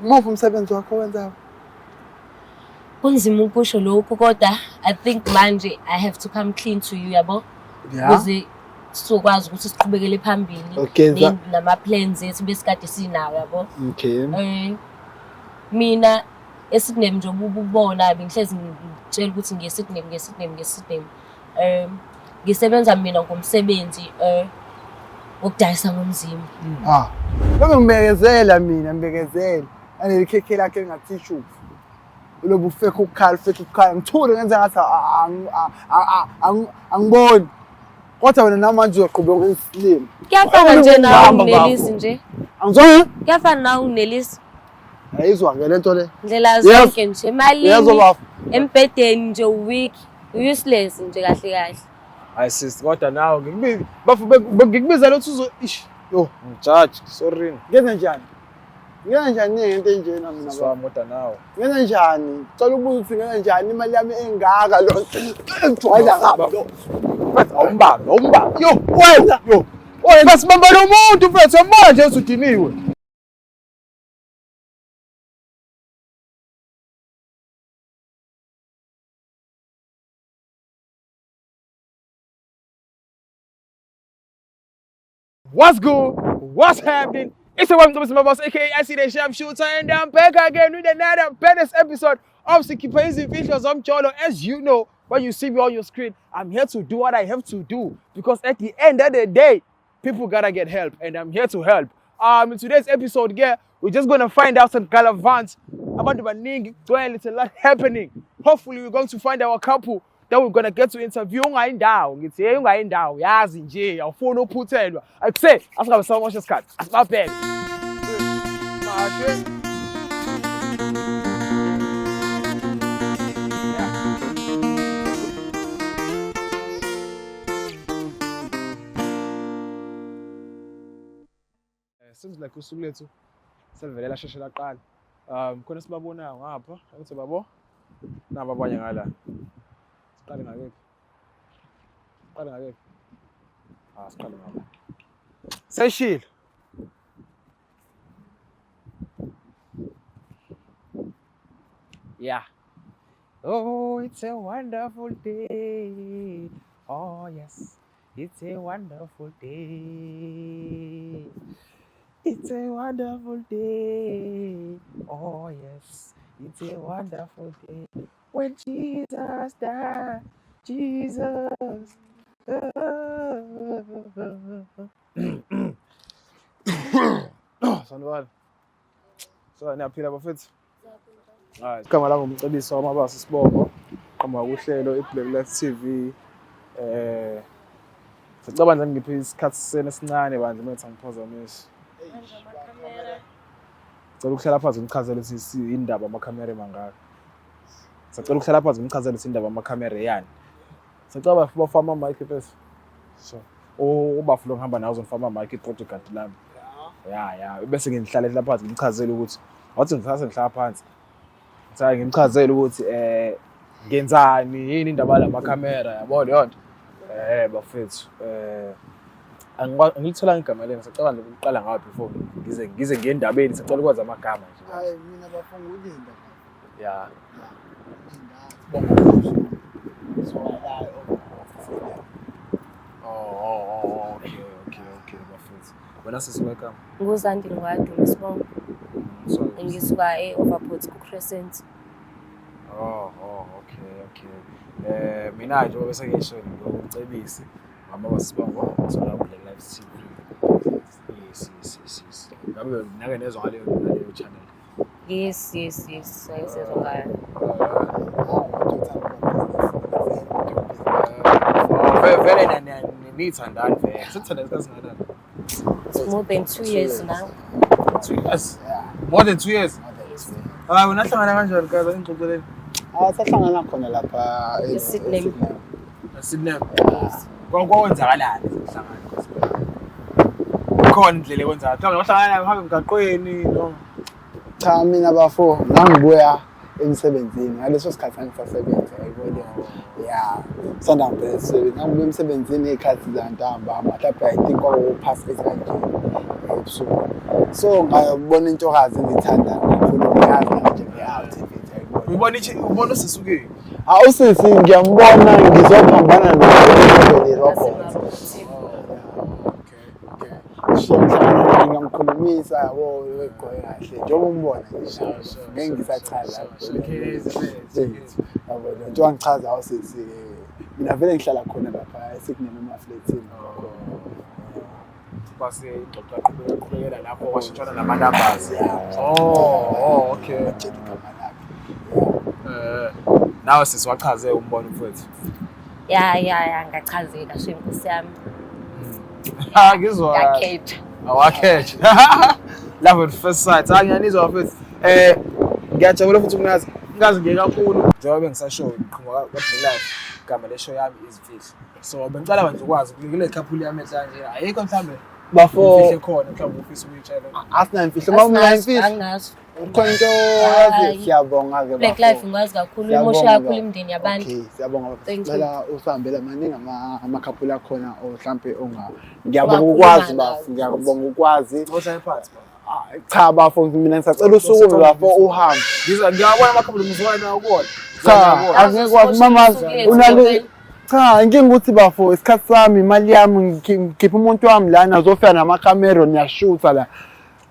Umuphi umsebenzi wakho owenzayo? Kunzima ukusho lokhu kodwa I think manje I have to come clean to you yabo. Yeah. Ukuze sizokwazi ukuthi siqhubekele phambili Okay, nama-plans ethu besikade sinawo yabo. Okay. Mina eSydney njengoba ububona bengihlezi ngitshela ukuthi ngiye Sydney, ngiye Sydney, ngiye Sydney. Ngisebenza mina ngomsebenzi wokudayisa ngomzimba. Ah. Bebe ngibekezela mina, ngibekezela. Aneli khekhe lakhe lingathi shufu. Ulobu fake ukukhala, fake ukukhala. Ngithule ngenza ngathi angiboni. Kodwa wena namanje uzoqhubeka uyisilima. Kuyafana nje nawe Hamba, unginelisi bafo. nje. Angizwa? Kuyafana nawe unginelisi. Ayizwa ke lento le. Ndlela Yes. zonke nje emalini. Uyezwa bafo? Embhedeni nje weak, useless nje kahle kahle. Hayi sis, kodwa nawe ngikubiza Bafo ngikubiza lothi uzo ish. Yo, ngijudge, sorry. ngenze njani? Ngenze njani ngento enjena mina Sisi bafo? wami kodwa nawe. Ngenze njani? Cela ukubuza ukuthi ngenze njani imali yami engaka lo. Ngijwayela kabi lo. Mfethu awumbambe, awumbambe. Yo, wena. Yo. Wena sibamba lo muntu mfethu, uyambona nje usudiniwe. What's good? What's happening? It's the one Thomas Mabos, aka I see the Sharp Shooter, and I'm back again with another badass episode of Sikhipha Izimfihlo Zomjolo. As you know, when you see me on your screen, I'm here to do what I have to do because at the end of the day, people gotta get help, and I'm here to help. In today's episode, yeah, we're just gonna find out some galavants. Abantu baningi, kugcwele, it's a lot happening. Hopefully, we're going to find our couple that we're gonna get to interview. Ungayi ndawo, ngithi hey, ungayi ndawo, yazi nje, awufuni uphuthelwa. Akuse, asingabe samosha isikhathi, asibabheke. Mashe. Seems like usuku lethu selivele lasheshe laqala. Khona sibabonayo ngapha, ukuthi babo naba abanye ngala. Siqale ngakephi? Siqale ngakephi? Ah, siqale ngapha. Seshilo. Yeah. Oh, it's a wonderful day. Oh, yes. It's a wonderful day. It's a wonderful day. Oh, yes. It's a wonderful day. When Jesus died, Jesus. Sanibona. So, niyaphila bafethu? Hayi, igama lami uMcebisi wamaBaso Sibongo, qhamuka kuhlelo iBlack Life TV. Sicabanga nje ngiphe isikhathi senu esincane bandla uma ngithi angiphazamisi. Ngicela ukuhlala phansi ngichazele ukuthi indaba amakhamera mangaka. Sicela ukuhlala phansi ngichazele ukuthi indaba amakhamera yani. Sicela bafama ama-mic first. So, ubafu lo ngihamba nawo uzongifaka ama-mic i-bodyguard lami. Ya, ya, bese ngihlale lapha phansi ngimchazele ukuthi wathi ngithathe ngihlala phansi. Ngithathe ngimchazele ukuthi ngenzani, yini indaba lamakhamera, yabo leyo nto. Bafethu, angilitholanga igama lenu, sicela nje ukuqala ngawe before ngize ngiye endabeni, sicela ukwazi amagama nje. Hayi, mina bafo nguLinda. Ya. Oh, okay, okay, okay, bafethu. Wena sisi welcome. Nguzandi Ngwadu Sibongo. Sorry. Ngisuka e-Overport ku-Crescent. Oh, oh, okay, okay. Mina nje bese ngisho ngoMcebisi, mama waSibongo, thola ku Black Lives TV. Yes, yes, yes, yes. Ngabe nake nezwa ngaleyo channel? Yes, yes, yes. Ayisezwa ngayo. Oh, vele nithandani vele. Sithandana isikhathi esingakanani? It's more than 2 years now. 2 years? More than 2 years? Hayi, wena hlangana kanjani guys? Angixoxeleni. Ah, sahlangana khona lapha eSydney. eSydney. Kwenzakalani sihlangana? Khona indlela ekwenzakala. Mhlawumbe wahlangana uhambe emgaqweni noma Cha, mina bafo ngangibuya emsebenzini ngaleso sikhathi ngangisasebenza, yayibona. Yeah, sanda ngivela emsebenzini, ngangibuya emsebenzini ngey'khathi zantambama, mhlawumbe I think kwaku-past eight kanje. ebusuku. So ngayobona intokazi engiyithandayo kakhulu, ngiyazi nami nje ngi-out mfethu, yayibona. Ubona ichi ubona usisuke. Hawu sisi, ngiyambona ngizophambana naye robot. Okay, okay. So mhlawumbe ngingamkhulumisa yabo, egqoke kahle njengoba umbona nje. Ngeke ngisachaza. Yabo, nje wangichaza hawu sisi, mina vele ngihlala khona lapha eSignal emafletini. Kwase ingxoxo yaqhubeka qhubekela lapho kwashintshana nama-numbers. Oh, okay. Ngitshela igama lakhe. Nawe sisi wachaze umbono mfowethu. Ya, ngachazeka sho inkosi yami. Ha, ngizwa. Ngakhetha. Awakhetha. Love at first sight. Ha, ngiyanizwa bafethu. Ngiyajabula futhi ukunazi. Ngazi nje kakhulu. Njengoba bengisasho ngiqhamuka kwa-Black Life, igama le show yami izimfihlo. So bengicela manje ukwazi kule couple yami enhla nje. Ayikho mhlambe Bafo, imfihlo ekhona mhlawumbe ufisa ukuyitshela. asinayo imfihlo. Uma unayo imfihlo, Anginazo. khona into oyazi. Siyabonga-ke Black bafo. Life ngikwazi kakhulu, Siyabonga, imosha kakhulu bafo. imindeni yabantu. Okay, siyabonga bafo. Thank you. Sicela usihambele maningi amakhaphula akhona or mhlampe onga. Ngiyabonga Ungakhuluma ukwazi nawo. bafo, ngiyabonga ukwazi. Ohlale phansi bafo. Ah, cha bafo, mina ngisacela usukume bafo uhambe. Ngizwa ngiyabona amakhaphula ngizwana nawo kubona. Cha, angeke kwazi mama unalo. Cha, inkinga ukuthi bafo isikhathi sami, imali yami, ngikhipha umuntu wami lana azofika namakhamera niyashutha la.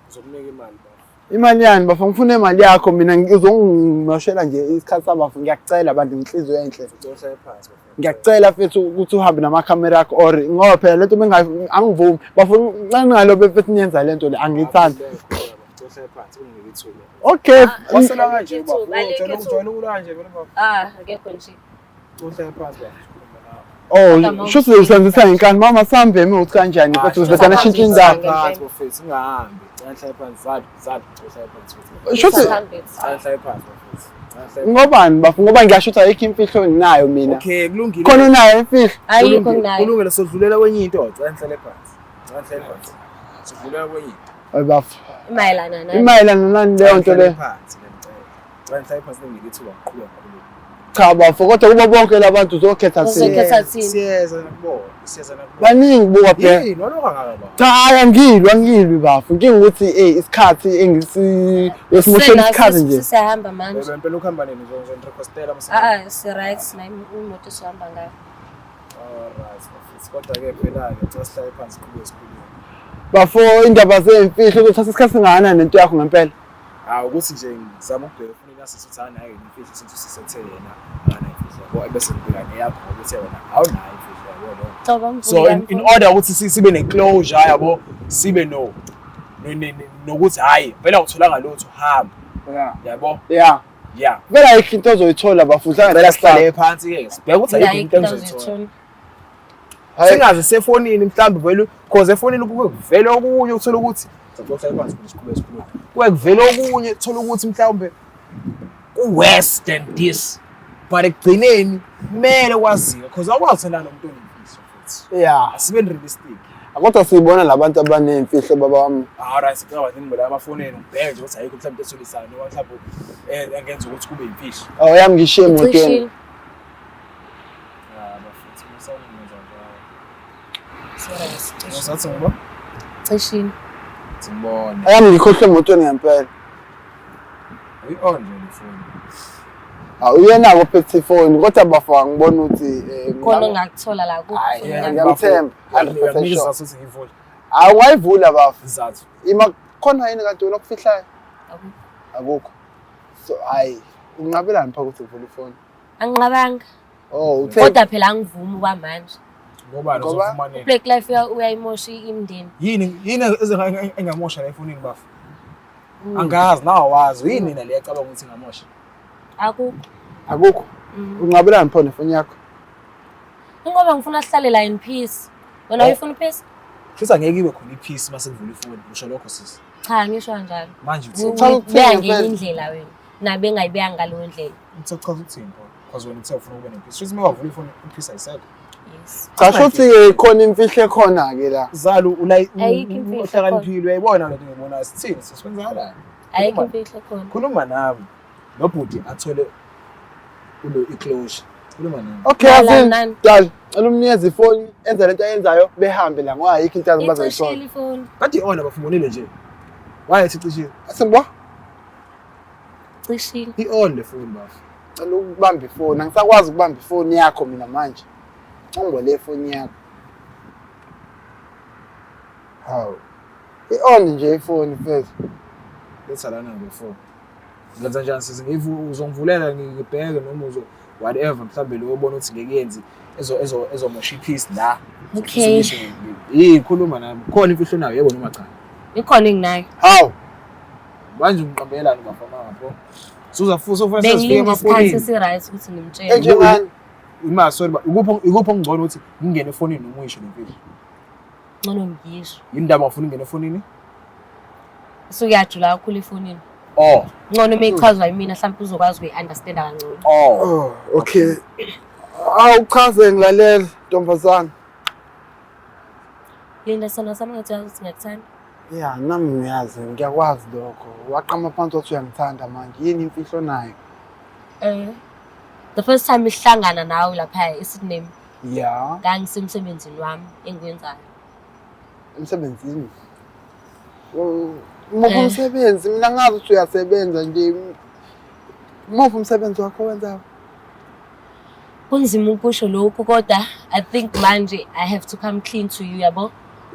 Ngizokunika imali bafo. Imali yani bafo, ngifuna imali yakho mina, uzongimoshela nje isikhathi sami bafo, ngiyakucela bantu ngenhliziyo enhle. Ohlale phansi bafo. Ngiyakucela mfethu ukuthi uhambe namakhamera akho or ngoba phela lento angivumi bafo, ngicela ningalobe mfethu niyenza lento le, angiyithandi. Ohlale phansi unginike ithuba. Okay. Wasela kanje Alikho bafo. ithuba, alikho Ujwayele ithuba. ujwayele ukulwa kanje vele bafo. Ah, akekho nje. Ohlale phansi bafo. Oh, shuthi usebenzisa ngenkani mama, sambe emi ukuthi kanjani mfethu uzodana shintsha indaba. Phansi bafethu ungahambi. Cela hlale phansi zali zali ohlale phansi futhi. Shuthi Cela hlale phansi bafethu. Cela hlale. ngobani bafo, ngoba ngiyasho ukuthi ayikho imfihlo enginayo mina. Okay, kulungile. Khona unayo imfihlo? Ayikho nginayo. Kulungile sodlulela kwenye into. Cela hlale phansi. Cela hlale phansi. Sodlulela kwenye into. Hayi bafo. Imayelana nani? Imayelana nani leyo nto Hlale le? phansi ngiyacela. Cela hlale phansi nginike ithuba ngiqhubeke ngikhulume. Cha bafo, kodwa kubo bonke labantu uzokhetha thina. Uzokhetha thina. Siyeza nakubona. Siyeza nakubona. Baningi buka phela. Yini wena kangaka baba? Cha, hayi angilwi, angilwi bafo. Inkinga ukuthi isikhathi engisi esimoshela isikhathi nje. Sisahamba manje. Bebe impela ukuhamba nini ngizonirequestela mse. Ah, si right na imoto sihamba ngayo. Alright, bafethu. Kodwa ke phela ke cela sihlale phansi siqhubeke sikhulume. Bafo, indaba zemfihlo uzothatha isikhathi singakanani nento yakho ngempela? Hawu ukuthi nje ngizama ukubheka efonini yasisi ukuthi akanayo yini imfihlo since usisethe yena akanayo imfihlo yabo bese ngibheka neyakho ngoba uthe wena awunayo imfihlo yabo leyo. Cha bamvula. So in order ukuthi sibe ne-closure yabo, sibe no nokuthi hhayi vele awutholanga lutho hamba yabo. Yeah. Yeah. Vele ayikho into ozoyithola bafo, uhlangane Vele sihlale phansi-ke sibheke ukuthi ayikho into engizoyithola. Singaze sefonini mhlawumbe vele cause efonini kuke kuvele okunye uthola ukuthi sihlale phansi siqhubeke sikhulume. Kuke kuvele okunye uthola ukuthi mhlawumbe ku-worse than this. But ekugcineni kumele kwaziwe cause awukwazi ukuthandana nomuntu onemfihlo futhi. Yeah. Asibe realistic. Kodwa siyibona labantu abanemfihlo baba wami. Alright, sicela bathi ngibona amafonini ngibheke nje ukuthi ayikho mhlawumbe ethulisayo noma mhlawumbe engenza ukuthi kube imfihlo. Oh yami ngishiye emotweni. Icishile. Ah, bafethu musangenza njalo. Sorry, sicishile. Usathi ngoba? Cishile. Sibone. Ayami ngikhohlwe emotweni ngempela. Uyi-on nje le phone. Awuyenako ophethe ifoni kodwa bafo angibona ukuthi Khona ongakuthola la kuphi. Hayi, ngiyamthemba 100% Uyakunika sure. isizathu ukuthi ngiyivule. Awungayivula bafo. Isizathu. Ima khona yini kade wena okufihlayo? Akukho. So hayi, unqabelani pha ukuthi uvule ifoni? Anginqabanga. Oh, uthe Kodwa phela angivumi kwamanje. Ngoba Ngoba? uzofuma nini? Black Life uyayimosha imindeni. Yini yini engamosha la efonini bafo? Angazi nawe awazi. Yini na le yacabanga ukuthi ingamosha? Akukho. Akukho. Unqabelani pho nefoni yakho? Ngoba ngifuna sihlale la in peace. Wena uyifuna peace? Futhi angeke ibe khona ipeace mase kuvula ifoni. Usho lokho sisi. Cha, ngisho kanjalo. Manje uthini? Cha, ukuthini Ubeka ngenye ngempela? indlela wena. Nabe engayibeka ngaleyo ndlela. Uthe chaza uthini pho? Because wena uthe ufuna ukuba nepeace. Shuthi uma wavula ifoni ipeace ayisekho. Yes. Cha, shuthi khona imfihlo ekhona ke la. Zalo Ayikho imfihlo uhlakaniphile uyayibona lento engiyibonayo. Sithini siswenzakalani? Ayikho imfihlo khona. Khuluma nami. Nobhuti athole ulo iclosure. Khuluma nami. Okay, Lala yazini. nani. Dali, cela umnikeze ifoni, enze lento ayenzayo, behambe la ngoba ayikho into abazoyithola. Icishile ifoni. Kade i-on abafumonile nje. Why esicishile? Asimbo, Cishile. I-on le phone bafo. cela ukubamba ifoni. Angisakwazi ukubamba ifoni yakho mina manje. Ungibole ifoni yakho. Hawu. I-on nje ifoni mfethu. Letha lana nge phone. Ngenza njani sisi ngivu uzongivulela ngibheke noma uzo whatever mhlambe lo obona ukuthi ngeke yenzi ezo ezo ezomosha ipeace la. Okay. Yini khuluma nami. Khona imfihlo nayo yebo noma cha. Ikhona enginayo. Hawu, Manje ngiqambelani bafana ngapho. Suza futhi ufuna sesifike Bengilinda isikhathi emafonini. esi-right ukuthi ngimtshele. enjengani? Ima sorry ba ikuphi ikuphi okungcono ukuthi ngingene efonini noma uyisho le mfihlo. Ngcono ngiyisho. Yini ndaba ufuna ungene efonini? Usuyajula kakhulu efonini. Oh. Ngcono uma ichazwa yimina mhlawumbe uzokwazi ukuyi-understanda kangcono. Oh. Oh, okay. Awuchaze ngilalela ntombazana. Linda sona sami ngathi uyazi ukuthi ngiyakuthanda. Ya, nami ngiyazi, ngiyakwazi lokho. Waqama phansi wathi uyangithanda manje. Yini imfihlo nayo? Eh, the first time ihlangana nawe lapha eSydney Ya, ngangisemsebenzini wami engiwenzayo. emsebenzini. Oh, Muphi Eh. umsebenzi? Mina ngazi ukuthi uyasebenza nje. Muphi umsebenzi wakho owenzayo? Kunzima ukusho lokhu kodwa I think manje I have to come clean to you yabo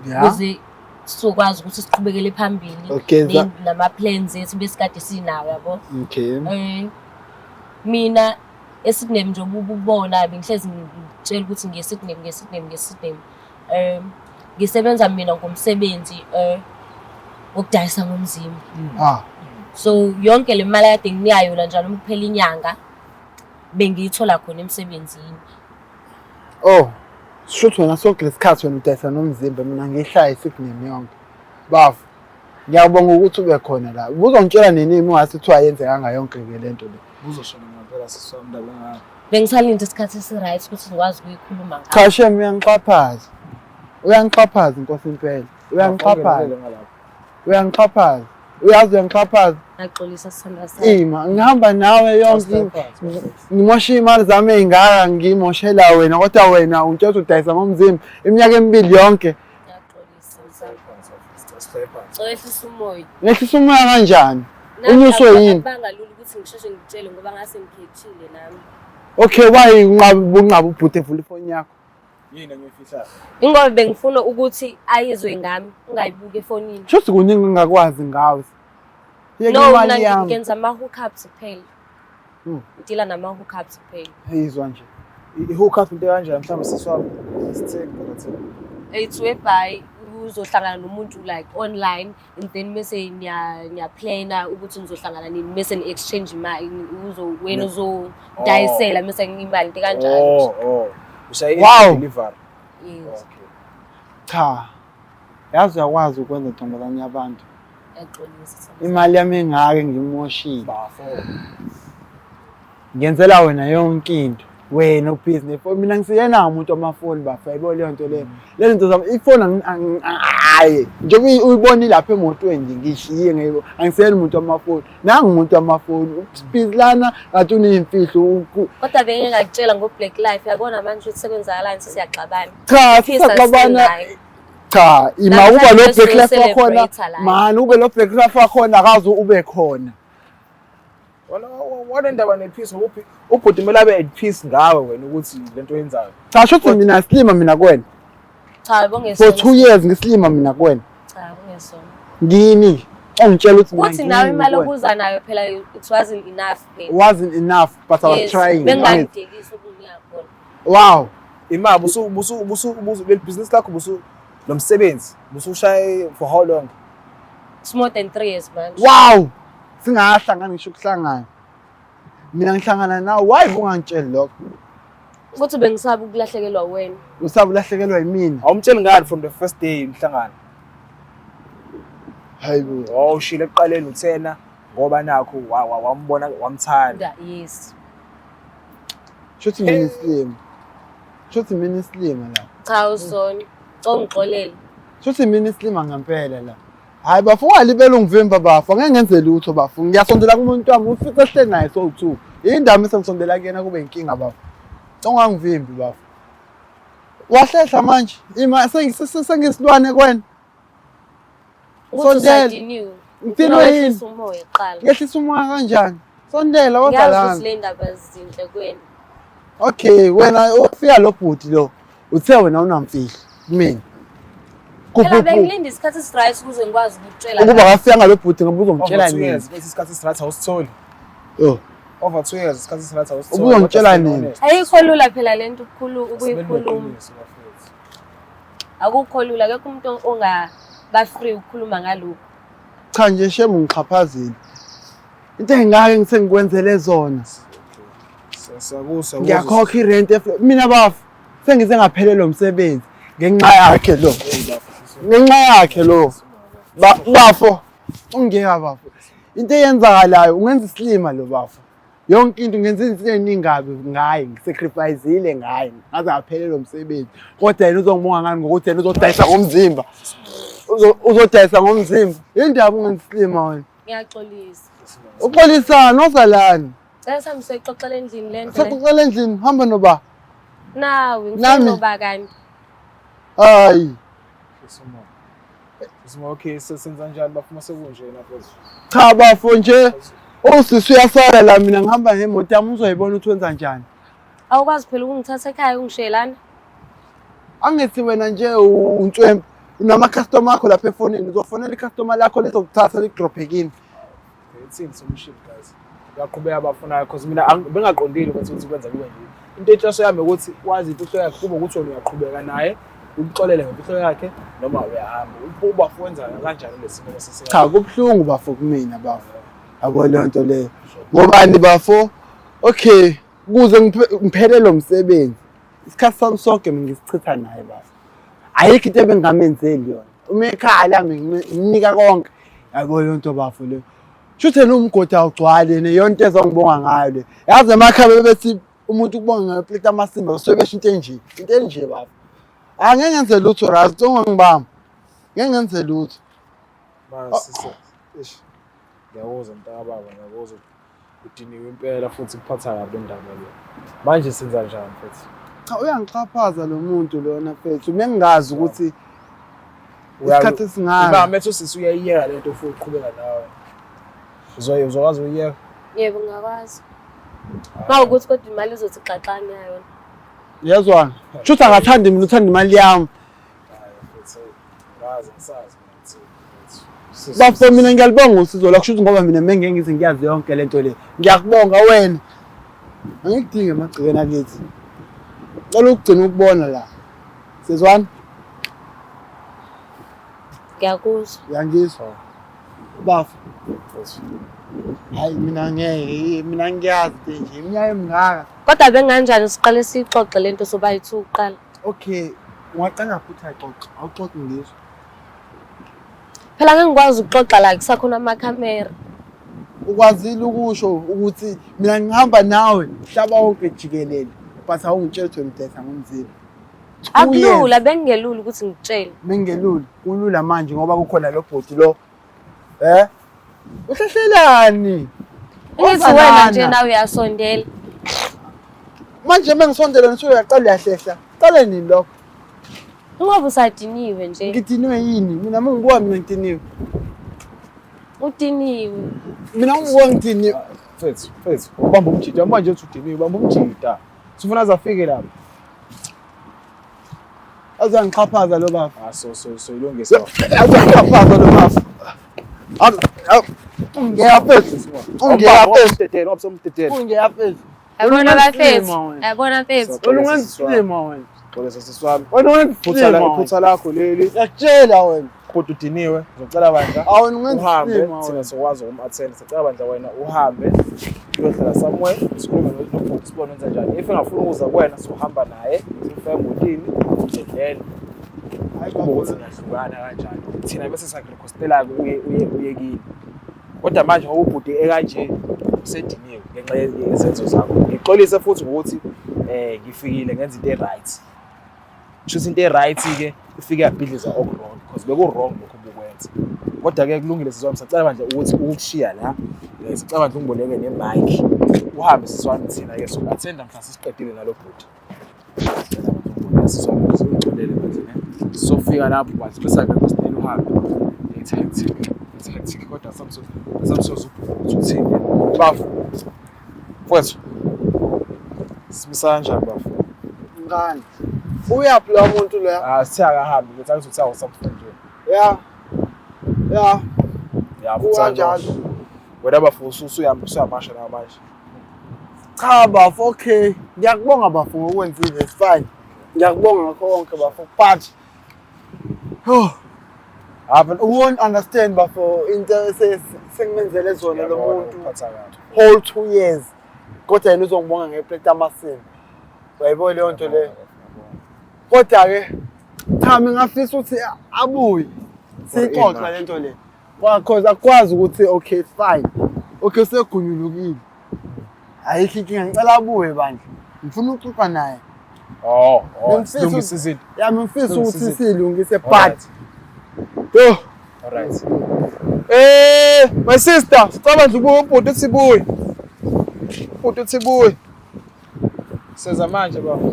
Ya. ukuze sizokwazi ukuthi siqhubekele phambili Okay, nama-plans ethu besikade sinawo yabo. Okay. Eh, mina eSydney njengoba ububona bengihlezi ngitshela ukuthi ngiye Sydney ngiye Sydney ngiye Sydney. Ngisebenza mina ngomsebenzi wokudayisa ngomzimba. Ah, So yonke le mali akade nginika yona njalo uma kuphela inyanga bengiyithola khona emsebenzini. oh. Shuthi wena sonke lesikhathi wena udayisa nomzimba mina ngihlala eSydney yonke. Bafu. Ngiyabonga ukuthi ube khona la. Ubuzongitshela nini uma ungase kuthiwa yenzekanga yonke ke lento le. Uzoshona ngempela sisi wami ndaba engaka. Bengisalinde isikhathi esi-right ukuthi ngikwazi ukuyikhuluma ngayo. Cha shem uyangixhaphaza. Uyangixhaphaza inkosi impela. Uyangixhaphaza. Uyangixhaphaza. Uyazi uyangixhaphaza. Ngaxolisa sithandwa sami. Ima, ngihamba nawe yonke ngimosha imali zami ey'ngaka ngimoshela wena kodwa wena ungitshela ukuthi udayisa ngomzimba iminyaka emibili yonke. Ngaxolisa sami. Wehlisa umoya. Ngehlisa umoya kanjani? Unyuswe yini? Akubanga lula ukuthi ngisheshe ngitshele ngoba ngase ngikhethile nami. Okay, why unqaba ubunqaba ubhuti evula ifoni yakho? Yini engiyifihlayo? Ingoba bengifuna ukuthi ayizwe ngami, ungayibuki efonini. Shuthi kuningi engingakwazi ngawe. Yeka No, imali mina yami. ngenza ama-hookups kuphela. Ngidila nama-hookups kuphela. Yizwa nje. I-hook up into kanjani mhlawumbe sisi wami? Sithenge phela thina. It's whereby uzohlangana nomuntu like online and then mese niyaplana ukuthi nizohlangana nini mese ni-exchange imali wena uzodayisela mese imali into kanjalo. Oh, oh. Ushaye Wow. delivery. Yes. Okay. Cha. Yazi uyakwazi ukwenza ntombazane yabantu. Ngiyaxolisa. Imali yami engaka ngimoshile. Bafo. Ngenzela wena yonke into. Wena ubhizi nefoni. Mina ngisiyena umuntu wamafoni bafo. Yayibona leyo nto leyo. Lezi zinto zami ifoni hayi njengoba uyibonile lapha emotweni nje ngishiye ngeke angisiyena umuntu wamafoni. Nangu umuntu wamafoni. Ubhizi lana ngathi uneyimfihlo. Kodwa bengingakutshela ngo-Black Life yabona manje ukuthi sekwenzakalani sesiyaxabana. Cha, Peace sisaxabana. asisenayo. Cha, ima uba lo Namhlanje Black Life wakhona, sizo-celebrate la. mani ube lo Black Life wakhona akaze ube khona. Wona wona ndaba ne-peace ngoba ubhuti kumele abe at peace ngawe wena ukuthi lento oyenzayo. Cha, shuthi mina silima mina kuwena. Cha, bongesona. For 2 years ngisilima mina kuwena. Cha, bongesona. Ngini ongitshela ukuthi mina Uthi nawe ngini imali kuwena. obuza nayo phela it wasn't enough phela. Wasn't enough but I was Yes, trying. Bengingakudekisi ukunika khona. Wow. Ima busu busu busu busu leli business lakho busu lo msebenzi busushaye for how long? It's more than 3 years manje. Wow. Singahlangana ngisho ukuhlangana. Mina ngihlangana nawe why ungangitsheli lokho? Ukuthi bengisaba ukulahlekelwa wena. Usaba ulahlekelwa yimina. Awumtsheli ngani from the first day nihlangana? Hayibo. Wawushilo ekuqaleni uthena ngoba nakho wambona wamthanda. Yes. Shuthi mina isilima. Shuthi mina isilima la. Cha usona. Ongixolele. Shuthi mina isilima ngempela la. Hayi bafo ungalibela ungivimba bafo ngeke ngenze lutho bafo. Ngiyasondela kumuntu wami ufice ehleli naye so two. Indaba esengisondela kuyena kube inkinga bafo. Ungangivimbi bafo. Wahlehla manje. Ima sengisilwane kwena. Ukuthi Sondela. usadiniwe. Ngidinwe yini? Wehlisa umoya kuqala. Ngehlisa umoya kanjani? Sondela Ngiyazi wodalana. ukuthi le ndaba zinhle kuwena. Okay, wena ufika lo bhuti lo. Uthe wena unamfihlo kumina. Phela Kuphi? bengilinda isikhathi esi-right ukuze ngikwazi ukukutshela. Ukuba wafika ngalo bhuti ngoba Over uzomtshela 2 nini? years bese isikhathi esi-right awusitholi. Yo. Over 2 years isikhathi esi-right awusitholi. Ubuzongitshela Kodwa nini? honest. Ayikho lula phela lento Asibe ukuyikhuluma. neqiniso, bafethu. Akukho lula, akekho umuntu ongaba free ukukhuluma ngalokhu. Cha nje shame ungixhaphazile. Into engaka ngisengikwenzele zona. Siyakusa. Ngiyakhokha irent mina bafo. Sengize ngaphelelwa umsebenzi ngenxa yakhe lo. Ngenxa yakhe lo. Bafo ungiyeka bafo. Into eyenzakalayo ungenza isilima lo bafo. Yonke into ngenza izinto eziningi kabi ngaye, ngisacrificeile ngaye, ngaze ngaphelelwa umsebenzi. Kodwa yena uzongibonga ngani ngokuthi yena uzodayisa ngomzimba. Uzodayisa ngomzimba. Yindaba ungenza isilima wena. Ngiyaxolisa. Uxolisana ozalani. Cela sihambe siyoxoxela endlini le nto le. Saxoxela endlini hamba noba. Nawe Nami. ngifuna noba kanti. Hayi. Okay, senza njani bafuna sekunjena mfethu? Cha bafo nje usisi uyasala la mina ngihamba ngemoto yami uzoyibona ukuthi wenza njani. Awukwazi phela ukungithatha ekhaya ungishiyelana. Angithi wena nje untwempu unama-customer akho lapha efonini uzofonela i-customer lakho lizokuthatha likudrophe kini. Ithini solution guys? Uyaqhubeka abafunayo because mina bengaqondile ukuthi kwenza kube nje. Into enhloso yami ukuthi wazi imfihlo yakhe kube ukuthi wena uyaqhubeka naye ukuxolele ngemfihlo yakhe noma uyahamba. Ubafo wenza kanjani lesimo lesiseka? Cha kubuhlungu bafo kumina bafo. Yabo leyo nto leyo. Ngobani bafo? Okay, kuze ngiphelelwe umsebenzi. Isikhathi sami sonke mina ngisichitha naye bafo. Ayikho into ebengingamenzeli yona. Uma ekhaya lami ngimnika konke. Yabo leyo nto bafo leyo. Shuthi yena umgodi awugcwali yena yonke into ezongibonga ngayo le. Yazi emakhaya bebethi umuntu ukubonga ngeplate amasimba usuke besho into enje. Into enje bafo. Angeke ngenze lutho Raz, ungangibamba. Ngeke ngenze lutho. Manje eish. Ngiyakuzwa mntakababa, ngiyakuzwa. Udiniwe impela futhi kuphatha kabi le ndaba le. Manje senza njani mfethu? Cha uyangixhaphaza lo muntu lona mfethu. Mengingazi ukuthi isikhathi esingaka. Ibamba ethi usisi uyayiyeka lento futhi uqhubeka nawe. Uzokwazi ukuyiyeka? Yebo ngingakwazi. Mawukuthi kodwa imali izothi xaxane yayona. Uyezwana? Shuthi akathandi mina uthanda imali yami. Hayi mfethu, ngazi ngisazi mina ukuthi mfethu. Bafo mina ngiyalibonga usizo lakho shuthi ngoba mina mengeke ngize ngiyazi yonke lento le. Ngiyakubonga wena. Angikudingi emagcekeni akithi. Cela ukugcina ukubona la. Sizwana? Ngiyakuzwa. Uyangizwa? Bafo. Hayi mina ngeke, mina ngiyazi nje iminyaka emingaka. Kodwa benganjani siqale siyixoxe lento sobayi-two kuqala. Okay, ungaqala futhi axoxe, awuxoxe ngizwe. Phela ngeke ngikwazi ukuxoxa la kusakhona amakhamera. Ukwazile ukusho ukuthi mina ngihamba nawe mhlaba wonke jikelele but awungitsheli ukuthi ngidayisa ngomzimba. Akulula, bengingelula ukuthi ngikutshele. Mengelula, kulula manje ngoba kukhona lo bhuti lo. Eh? Uhlahlelani? Ngithi wena nje nawe uyasondela. Manje mengisondela ngisho uyaqala uyahlehla. Qale nini lokho? Ngoba usadiniwe nje. Ngidiniwe yini? Mina mangibuka mina ngidiniwe. Udiniwe. Mina ngibuka ngidiniwe. Mfethu, mfethu, ubamba umjida manje uthi udiniwe, ubamba umjida. Sifuna aze afike lapha. Azangixhaphaza lo baba. Ah so so so ilungisa. Azangixhaphaza lo baba. Ungiyaphethu. Ungiyaphethu. Umdedelo, wabusomdedelo. Ungiyaphethu. Yabona bafethu. Ungensilima wena. Yabona mfethu. Wena ungensilima wena. Xolisa sisi wami. Wena Iphutha ungensilima wena. iphutha lakho leli. Ngiyakutshela wena. Kodwa udiniwe, ngizocela bandla. Awu wena Uhambe, ungensilima thina wena. sokwazi ukum-attend. Sicela bandla wena uhambe uyohlala somewhere, sikhulume nobhuti sibone wenza njani. If engafuni ukuza kuwena sohamba naye, simfake emotini, and then kube ukuthi niyahlukana kanjani. Thina bese sakurequestela-ke uye uye uye kini. Kodwa manje ngoba ubhuti ekanje usediniwe ngenxa yezenzo zakho. Ngixolise futhi ngokuthi ngifikile ngenza into e-right. Kusho into e-right-ke ifike yabhidliza oku-wrong because beku-wrong lokho obukwenza. Kodwa-ke kulungile sisi wami, sacela bandla ukuthi ukukushiya la. Sicela bandla ungiboleke ne-mic. Uhambe sisi wami, thina-ke so-attenda mhla sesiqedile nalo bhuti. Sicela bandla ungiboleke sisi wami ukuze ungixolele manje ne. Sizofika lapho bandla, bese requestela uhambe. It's hectic. It's hectic kodwa samsoza ubhuti uthini. Bafo. Mfowethu. Simisa kanjani bafo? Ngani? Uyaphi lo muntu loya? Ah, sithe akahambi ukuthi angizothi awusamfuna nje. Ya. Ya. Ya, futhi Kukanjalo. Wena bafo usuyahamba usuyamasha nawe manje. Cha bafo, okay. Ngiyakubonga bafo ngokwenzile, it's fine. Ngiyakubonga ngakho konke bafo, but oh, Hayi you won't understand bafo into sengimenzele zona lo muntu uphatha kabi. whole 2 years. Kodwa yena uzongibonga ngeplate amasimba. Uyayibona leyo nto leyo. Kodwa-ke cha, mina ngafisa ukuthi abuye siyixoxe le nto le, cause akwazi ukuthi okay fine, okay segunyulukile, ayikho inkinga, ngicela abuye bandla, ngifuna ukuxoxa naye. Oh, Bengifisa silungisa izinto. Ya, ngifisa Silungisa ukuthi izinto. siyilungise, but Alright. yo. Alright. My sister, sicela nje ubuye ubhuti uthi buye. Ubhuti uthi buye. Seza manje baba.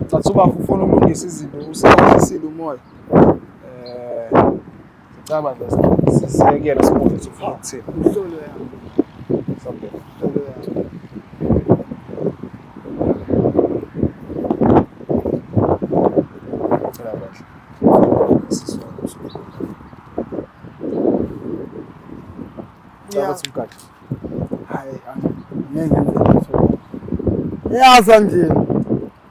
Thatha ubaba ufuna ukulungisa izinto, usebenzisile umoya. Sicela bandla siyekele sibuze ukuthi ufuna ukuthini. Mhlolo yami. Something. Mhlolo yami. Cela bandla. Sisi wami. Cela Yeah. ukuthi umgade. Hayi, ngeke ngenze lutho. Yaza nje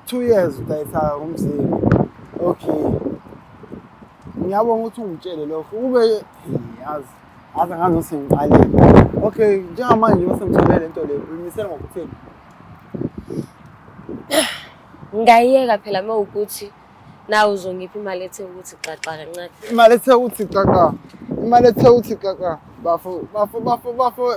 2 years udayisa ngomzimba. Okay, ngiyabonga ukuthi ungitshele lokho kube yazi yazi ngazi sengiqalile. Okay, njengamanje bese ngithole le nto le, uyimisela ngokuthini? Ngingayiyeka phela uma ukuthi nawe uzongipha imali ethe ukuthi xaxa kancane. Imali ethe ukuthi xaxa, imali ethe ukuthi xaxa, bafo, bafo, bafo, bafo,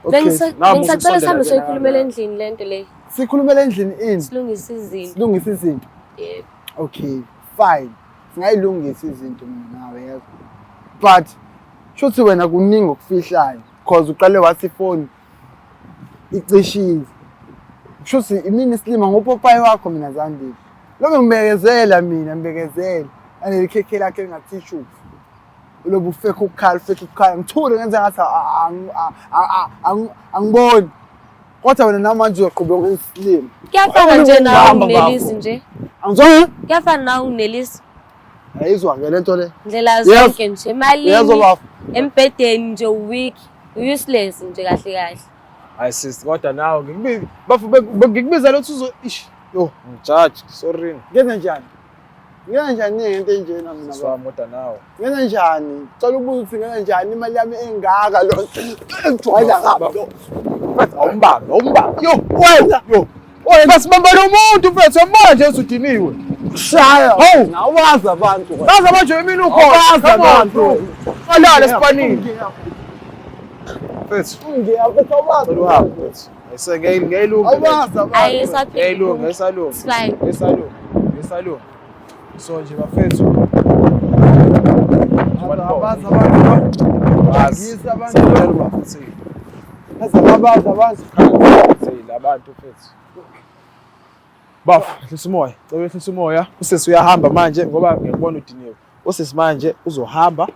okay. Namu Bengisacela ususondela sihambe ke soyikhulumela la. endlini le nto le. Sikhulumela endlini ini? Silungise izinto. Silungise izinto. Yebo. Okay, fine, singayilungisa izinto mina nawe, yezwa, but shuthi wena kuningi okufihlayo, cause uqale wathi ifoni icishile, shuthi imini isilima ngopopayi wakho. Mina Zandile lokho ngibekezela, mina ngibekezela aneli khekhe lakhe lingathishu, ulobu fake ukukhala, fake ukukhala, ngithule ngenze ngathi angiboni, kodwa wena namanje uzoqhubeka uyisilima. Kuyafana nje nawe Hamba, unginelisi bafo. nje. Angizwa. Kuyafana nawe unginelisi. Ayizwa-ke le nto le. Ndlela Yes. zonke nje Uyezwa emalini, bafo. embhedeni nje weak, useless nje kahle kahle. Hayi sis, kodwa nawe ngikubiza bafo ngikubiza lothi uzo ish. Yo. Ngijudge, sorry. Ngenze njani? Ngenze njani ngento enjena mina Sisi baba? wami kodwa nawe. Ngenze njani? Cela ukubuza ukuthi ngenze njani imali yami engaka lo. Ngijwayela kabi lo. Mfethu awumbambe, awumbambe. Yo, wena. Yo. Wena sibamba lo muntu mfethu, uyambona nje usudiniwe. Shaya. Hawu. Ngawazi abantu. Baza manje emini ukhona. Awazi Come on, abantu. bro. Alala esipanini. Mfethu, Ungiya mfethu, awazi. cela uhambe mfethu. Ayise ngiyayilunga. Awazi abantu. Ayi saphila. Ngiyayilunga, ayisalunga. It's fine. Ayisalunga. Ayisalunga. So nje bafethu. Abazi abantu. Bazi. Ngisa abantu. Sicela ubafethu. Azi abazi abantu. Labantu mfethu. Bafo, hlisa umoya. Cela wehlisa umoya. Usisi uyahamba manje ngoba ngiyakubona udiniwe. Usisi manje uzohamba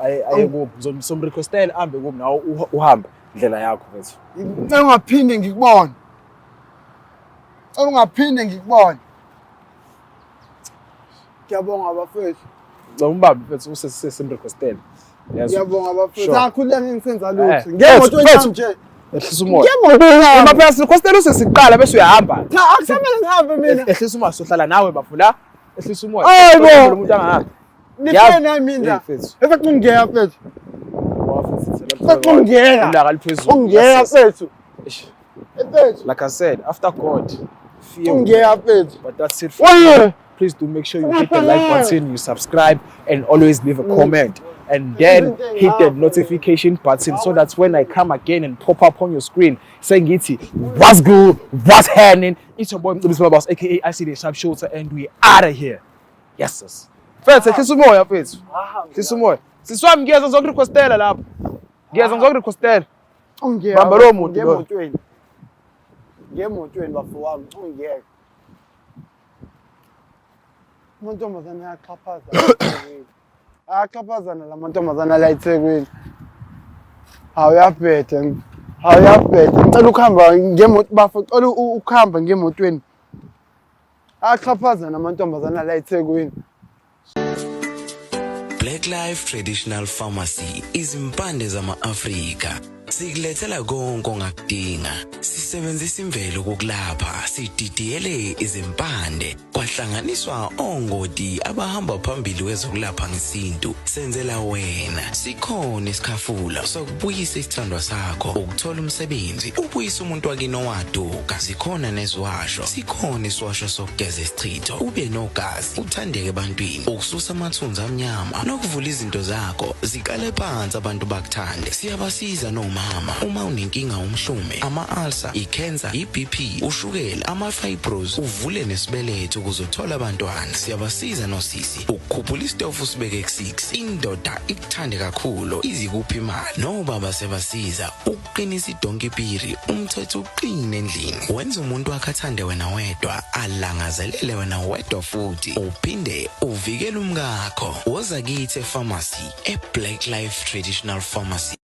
aye kubo. Ngizomrequestela ahambe kubo nawe uhambe indlela yakho mfethu. Ngicela ungaphinde ngikubone. Ngicela ungaphinde ngikubone. Ngiyabonga bafethu. Ngicela umbambe mfethu usisi simrequestele. Yezwa. Ngiyabonga bafethu. Sure. Akhuleka ngisenza lutho. Eh, Ngemoto mfethu, yami nje. Ehlisa umoya. Ngemoto yami. Uma phela sirequestela usisi kuqala bese uyahamba. Cha, akusamele ngihambe mina. Ehlisa umoya, sohlala nawe bafo la. Ehlisa umoya. Hayi bo. Lo muntu angahambi. Nifike nami mina. Hey, mfethu. Efe kungiyeka mfethu. Mfethu, Sekungiyeka. Ulaka liphezulu. Ungiyeka mfethu. Eish. Mfethu. Like I said, after God, fear. Ungiyeka mfethu. But that's it for Oye. now. Please do make sure you hit the like button, you subscribe, and always leave a comment. and then hit that notification button so that when I come again and pop up on your screen sengithi what's good, what's happening. It's your boy Mcebisi Mabasa, aka I see the Sharpshooter, and we out of here. Yes, sis. Mfethu, ehlisa umoya mfethu. Hlisa umoya. Sisi wami ngiyeza ngizokurequestela lapho. Ngiyeza ngizokurequestela. Ungiyeke. Bamba lowo muntu loyo. Ngemotweni. Ngemotweni bafo wami, ungiyeke. Amantombazane ayaxhaphazana eThekwini. Ayaxhaphazana la mantombazane ala eThekwini. Hawu uyabheda. Hawu uyabheda. Ngicela ukuhamba ngemoto bafo, ngicela ukuhamba ngemotweni. Ayaxhaphazana amantombazane ala eThekwini. Black Life Traditional Pharmacy izimpande zama-Afrika sikulethela konke ongakudinga. Sisebenzisa imvelo kokulapha, sididiyele izimpande kwahlanganiswa ongoti abahamba phambili kwezokulapha ngesintu. Senzela wena. Sikhona isikhafula sokubuyisa isithandwa sakho, ukuthola umsebenzi, ubuyise umuntu wakini owaduka. Zikhona neziwasho, sikhona isiwasho sokugeza isichitho, ube nogazi, uthandeke ebantwini, ukususa amathunzi amnyama nokuvula izinto zakho ziqale phansi abantu bakuthande. Siyabasiza nomama uma unenkinga umhlume, ama-ulcer, i-cancer, i-BP, ushukela, ama-fibros, uvule nesibeletho ukuze uthole abantwana. Siyabasiza nosisi ukukhuphula isitofu usibeke ku-6, indoda ikuthande kakhulu izikuphi imali. Nobaba siyabasiza ukuqinisa idonkipiri, umthetho uqine endlini, wenza umuntu wakhe athande wena wedwa, alangazelele wena wedwa, futhi uphinde uvikele umkakho. Woza kithi efamasi e-Black Life Traditional Pharmacy.